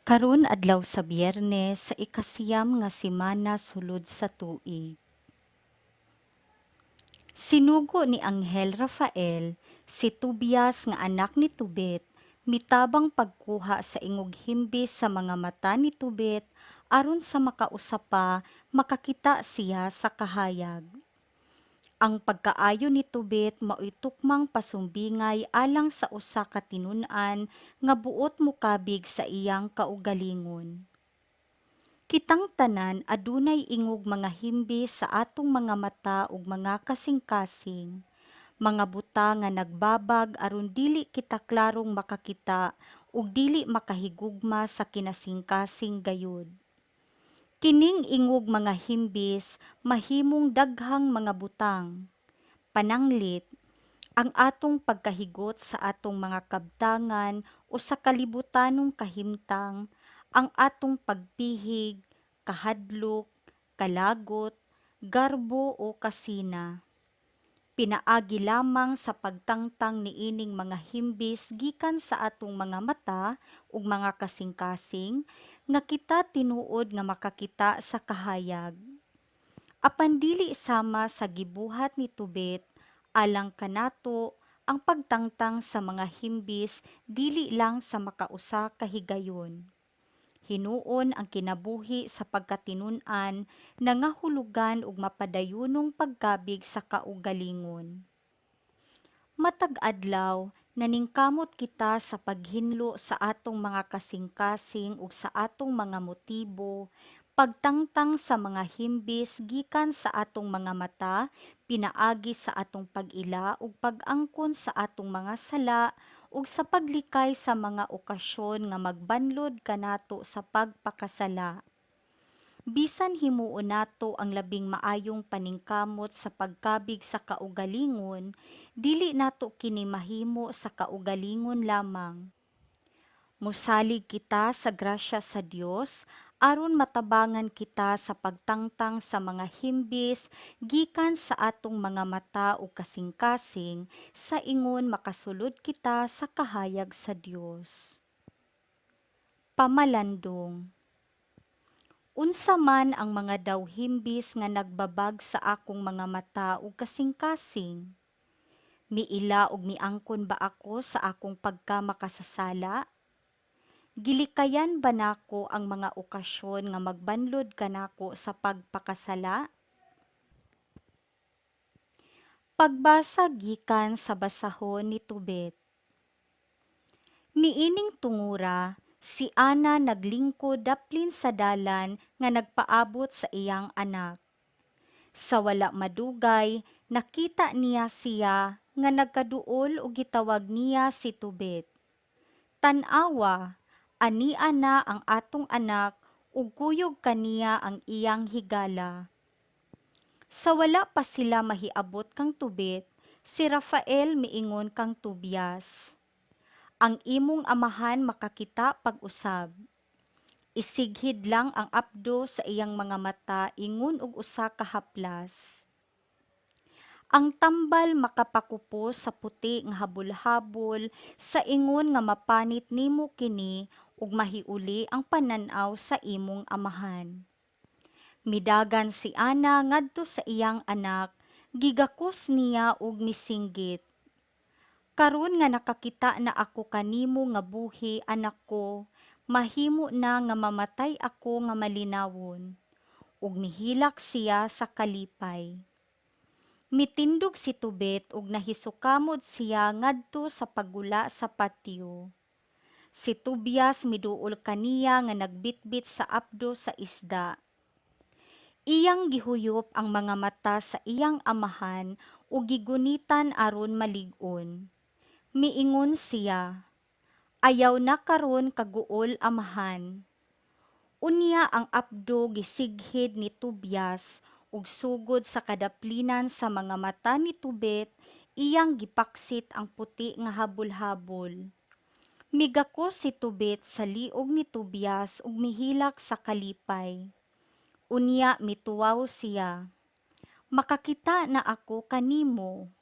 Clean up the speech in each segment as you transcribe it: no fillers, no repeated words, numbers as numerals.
Karon adlaw sa Biyernes sa 9 nga semana sulod sa tuig. Sinugo ni Anghel Rafael si Tobias nga anak ni Tobit mitabang pagkuha sa ingog himbis sa mga mata ni Tobit aron sa makausa pa makakita siya sa kahayag. Ang pagkaayo ni Tobit maoy tukmang pasumbingay alang sa usa ka tinun-an nga buot mokabig sa iyang kaugalingon. Kitang tanan adunay ingog mga himbis sa atong mga mata ug mga kasingkasing, mga butang nga nagbabag aron dili kita klarong makakita ug dili makahigugma sa kinasingkasing gayud. Kining ingog mga himbis mahimong daghang mga butang. Pananglit, ang atong pagkahigot sa atong mga kabtangan o sa kalibutanong kahimtang, ang atong pagpihig, kahadlok, kalagot, garbo o kasina. Pinaagi lamang sa pagtangtang niining mga himbis gikan sa atong mga mata ug mga kasingkasing nga kita tinuod nga makakita sa kahayag. Apan dili sama sa gibuhat ni Tobit, alang kanato ang pagtangtang sa mga himbis dili lang sa makausa ka higayon. Hinuon ang kinabuhi sa pagkatinun-an nangahulugan og mapadayunong pagkabig sa kaugalingon. Matag adlaw naningkamot kita sa paghinlo sa atong mga kasingkasing ug sa atong mga motibo, pagtangtang sa mga himbis gikan sa atong mga mata pinaagi sa atong pag-ila ug pag-angkon sa atong mga sala ug sa paglikay sa mga okasyon nga magbanlod kanato sa pagpakasala. Bisan himuon nato ang labing maayong paningkamot sa pagkabig sa kaugalingon, dili nato kini mahimo sa kaugalingon lamang. Mosalig kita sa grasya sa Dios aron matabangan kita sa pagtangtang sa mga himbis gikan sa atong mga mata ug kasingkasing sa ingon makasulod kita sa kahayag sa Dios. Pamalandong. Unsa man ang mga daw himbis nga nagbabag sa akong mga mata ug kasingkasing? Miila ug miangkon ba ako sa akong pagkamakasasala? Gilikayan ba nako ang mga okasyon nga magbanlod kanako sa pagpakasala? Pagbasa gikan sa basahon ni Tobit. Niining tungura, si Ana naglingkod daplin sa dalan nga nagpaabot sa iyang anak. Sa wala madugay, nakita niya siya nga nagkaduol ug gitawag niya si Tobit. Tan-awa, ania na ang atong anak ug kuyog kaniya ang iyang higala. Sa wala pa sila mahiabot kang Tobit, si Rafael miingon kang Tobias, "Ang imong amahan makakita pag-usab. Isighid lang ang apdo sa iyang mga mata ingon og usa ka haplas." Ang tambal makapakupos sa puti nga habol-habol sa ingon nga mapanit nimo kini ug mahiuli ang panan-aw sa imong amahan. Midagan si Ana ngadto sa iyang anak, gigakos niya ug misinggit, "Karon nga nakakita na ako kanimo nga buhi, anak ko, mahimo na nga mamatay ako nga malinawon." Ug mihilak siya sa kalipay. Mitindog si Tobit ug nahisukamod siya ngadto sa paggula sa patio. Si Tobias miduol kaniya nga nagbitbit sa apdo sa isda. Iyang gihuyop ang mga mata sa iyang amahan ug gigunitan aron malig-on. Miingon siya, "Ayaw na karon kaguol, amahan." Unya ang apdo gisighid ni Tobias ug sugod sa kadaplinan sa mga mata ni Tobit iyang gipaksit ang puti nga habol-habol. Migakos si Tobit sa liog ni Tobias ug mihilak sa kalipay. Unya mituwaw siya, "Makakita na ako kanimo.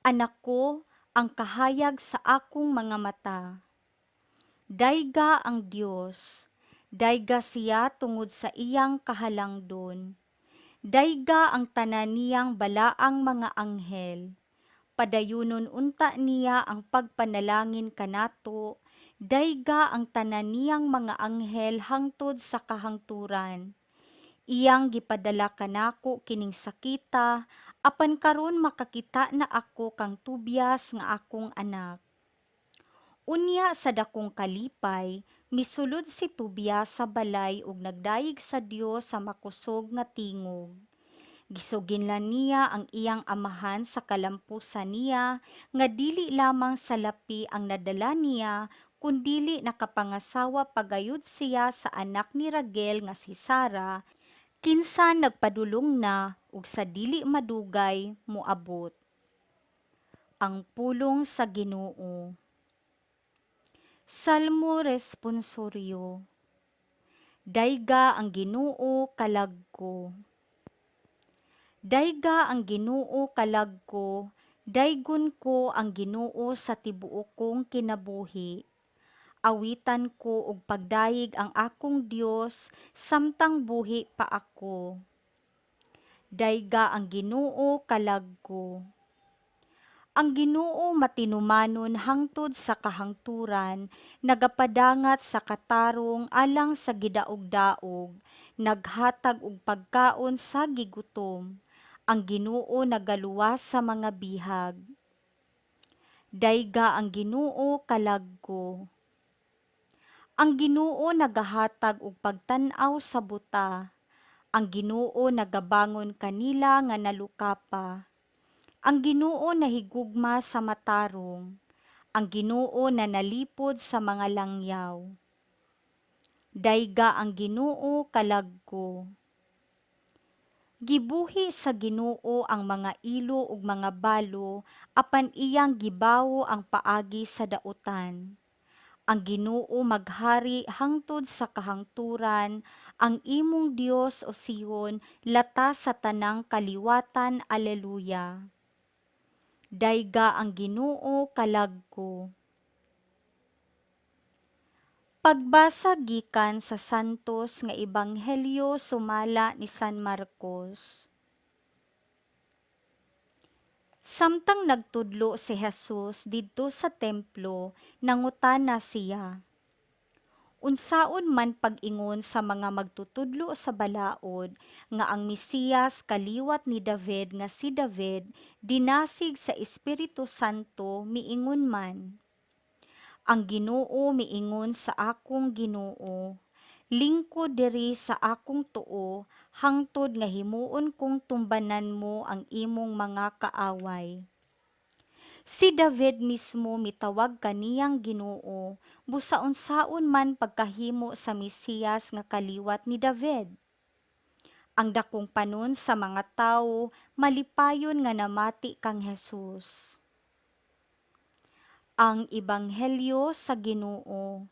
Anak ko, ang kahayag sa akong mga mata." Dayga ang Dios. Dayga siya tungod sa iyang kahalangdon. Dayga ang tanan niyang balaang mga anghel. Padayunon unta niya ang pagpanalangin kanato. Dayga ang tanan niyang mga anghel hangtod sa kahangturan. Iyang gipadala kanako kining sakita, apan karon makakita na ako kang Tobias nga akong anak. Unya sa dakong kalipay, misulod si Tobias sa balay ug nagdayeg sa Dios sa makusog nga tingog. Gisuginlan niya ang iyang amahan sa kalampusan niya nga dili lamang salapi ang nadala niya kundili nakapangasawa pa gayud siya sa anak ni Raguel nga si Sara, kinsa nagpadulong na ug sa dili madugay moabot. Ang pulong sa Ginoo. Salmo Responsoryo. Dayga ang Ginoo, kalag ko. Dayga ang Ginoo, kalag ko, daygon ko ang Ginoo sa tibuok kong kinabuhi. Awitan ko og pagdayeg ang akong Dios samtang buhi pa ako. Dayga ang Ginoo, kalag ko. Ang Ginoo matinumanon hangtod sa kahangturan, nagapadangat sa katarong alang sa gidaog-daog, naghatag og pagkaon sa gigutom. Ang Ginoo nagaluwas sa mga bihag. Dayga ang Ginoo, kalag ko. Ang Ginoo nagahatag og pagtan-aw sa buta. Ang Ginoo nagabangon kanila nga nalukapa. Ang Ginoo nahigugma sa matarong. Ang Ginoo nanalipod sa mga langyaw. Dayga ang Ginoo, kalag ko. Gibuhi sa Ginoo ang mga ilo ug mga balo, apan iyang gibawo ang paagi sa dautan. Ang Ginoo maghari hangtod sa kahangturan, ang imong Dios, o Sion, lata sa tanang kaliwatan. Alleluia. Dayga ang Ginoo, kalag ko. Pagbasa gikan sa Santos nga Ebanghelyo sumala ni San Marcos. Samtang nagtudlo si Jesus didto sa templo, nangutana siya, "Unsaon man pag-ingon sa mga magtutudlo sa balaod nga ang Mesiyas kaliwat ni David, nga si David dinasig sa Espiritu Santo miingon man, 'Ang Ginoo miingon sa akong Ginoo, Lingkod diri sa akong tuo hangtod nga himuon kong tumbanan mo ang imong mga kaaway'? Si David mismo mitawag kaniyang Ginoo, busa unsaon man pagkahimo sa Mesiyas nga kaliwat ni David?" Ang dakong panon sa mga tawo malipayon nga namati kang Jesus. Ang Ebanghelyo sa Ginoo.